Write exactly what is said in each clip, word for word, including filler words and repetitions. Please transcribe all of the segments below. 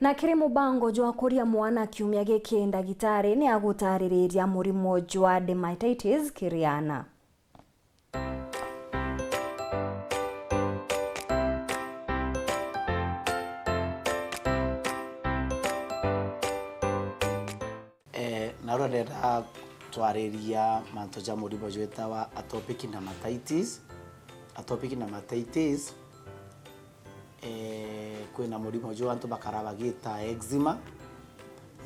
Na kiri mubango jwa kuria mwana kiumia giki, ndagitari ni agutaririria murimo jwa dermatitis kiri ana. Eh, na uria ndenda twariria mantu ja murimo jwitawa atopic dermatitis. Atopic dermatitis, eh, kwina murimo juu antu bakara bagita eczema,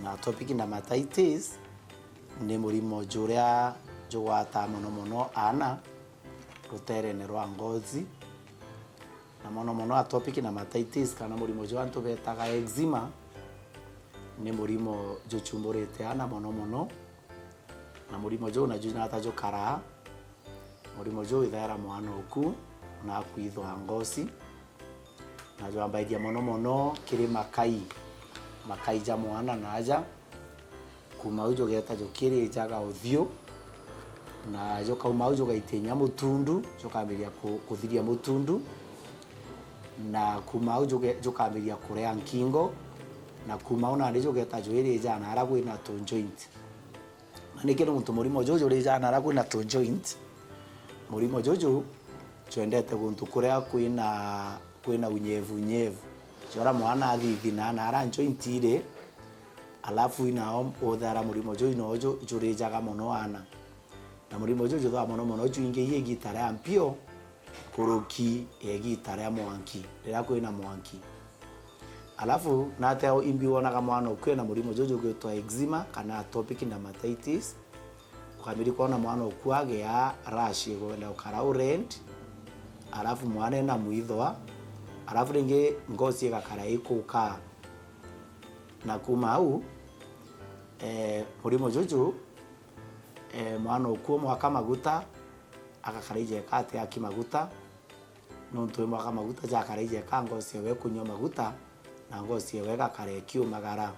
na atopic dermatitis ni murimo juria jugwataa mono mono aana ruterene rwa ngozi, na mono mono atopic dermatitis kana murimo juu antu betaga eczema ni murimo juchumburite aana mono mono, na murimo juu naju nata jukaraa. Murimo juu withaira mwana oku na akwithwa ngosi, na jwambaithia mono mono kiri makai, makai ja mwana na aja. Kuma au jugeta jukirijaga uthiu, na jukauma au jugaitinya mutundu, jukambiria ku-, kuthiria mutundu, na kuma au juge-, jukambiria kurea nkingo, na kuma au nandi jugeta jwirija na ara kwina tu joint. Na niki nontu murimo juju urijaga nara kwina tu joint, murimo juju jwendete guntu kuria kwina, kwina unyevu unyevu. Jora mwana athithina nara joint iri, alafu inao uthara murimo juju no ju-, jurijaga mono ana. Na murimo juju jwithagwa mono mono juingi igita ria mpio, kuruki ya igita ria mwanki, riria kwina mwanki. Alafu, nate imbi wonaga mwana ukue na murimo juju gwitwa eczema kana atopic dermatitis, ukambiri kwona mwana ukua agia rash igwenda ukara u red, alafu mwana ena mwithwa, alafu ringi ngosi igakara ikukaa. Na kuma au, eh, murimo juju, eh, mwana ukua mwaka maguta, agakara ijeka ati aki maguta, nontu wi mwaka maguta jakara ijeka ngosi ewe kunyua maguta, na ngosi ewe igakara ikiumagara.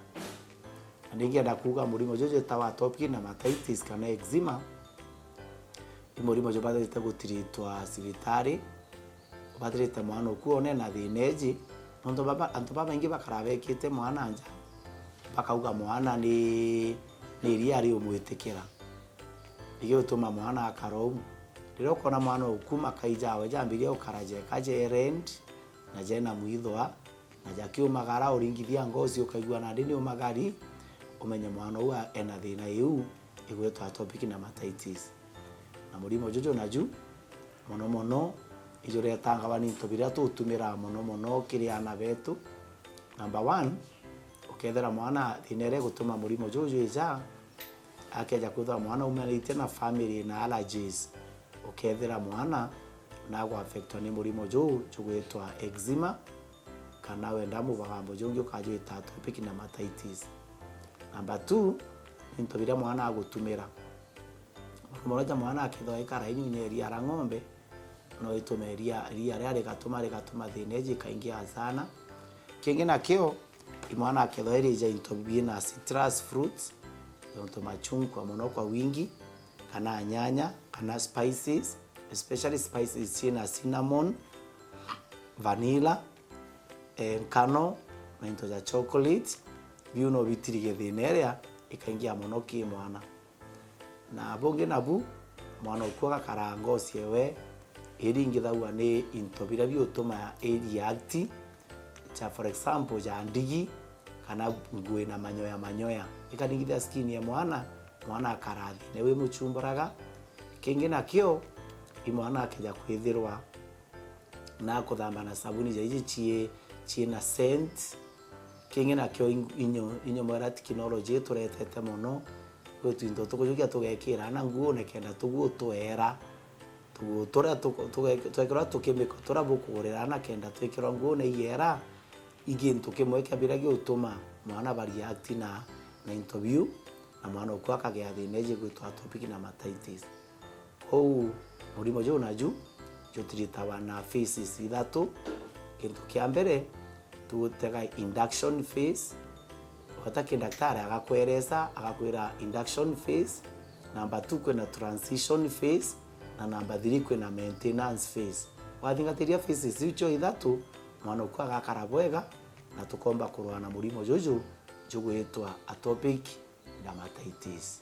Na ningienda kuuga murimo juju jwitawa atopic dermatitis kana eczema, i murimo jubatirite gutiritwa cibitari, ubatirite mwana uku one na thina iji, nontu baba, antu babaingi bakara bekite mwana nja, bakauga mwana ni, ni iria riumwitikira. Igituma mwana akara uu. Riria ukona mwana uku makai jawe jambiria gukara jeka je red, na jena mwithwa, na jakiumagara, uringithia ngosi ukaigua nandi ni umagari, umenye mwana uu a-, ena thina iu igwitwa atopic dermatitis. Na murimo juju naju, mono mono, ijuretangwa ni into biria tutumiraa mono mono kiri aana betu. Number one, ukethira mwana thina iria igutuma murimo juju ija, akeja kwithirwa mwana aumanite na family na allergies, ukethira mwana nagwaffectwa ni murimo juu jugwitwa eczema, kana wenda mubagambo jungi ukajwita atopic dermatitis. Number two, ni into biria mwana agutumira. Mono mono ja mwana akethirwa aikara inyunya iria ria ng'ombe, no itume iria, iria ria rigatuma, rigatuma thina iji ikaingia sana. Kingi nakio, i mwana akethirwa irija into biina citrus fruits, into machungwa mono kwa wingi, kana nyanya, kana spices, especially spices ciina cinnamon, vanilla, eh, nkano, na into ja chocolate, biu no bitirige thina iria ikaingia mono ki mwana. Na bungi nabu, mwana uku agakara ngosi ewe iringithagua ni into biria biutuma i react, ja for example, ja ndigi, kana nguo ina manyoya manyoya. Ikaringithia skin ya mwana, mwana akara thina wi muchumburaga. Kingi nakio, i mwana akeja kwithirwa na kuthamba na sabuni ja iji cii, ciina scent. Kingi nakio in-, inyo-, inyo mwana technology ituretete mono, kwi twinto tukujukia tugekira na nguo nikenda tuguo twera. Tuguo turia tuku-, tuge-, twekirwa tukimiko turia bukugurira na kenda twikirwa nguo na iyera, i gintu kimwe kia biria giutuma mwana ba react na, na into biu, na mwana uku akagia thina iji gwitwa atopic dermatitis. Kwou murimo juu naju jutiritawa na phases ithatu. Gintu kia mbere, tugutega induction phase. Ugeta ki ndaktari agakweresa, agakwira induction phase. Number two, kwina transition phase. Na number three, kwina maintenance phase. Wathingatiria phases iu cio ithatu, mwana uku agakara bwega, na tukomba kurwa na murimo juju jugwitwa atopic dermatitis.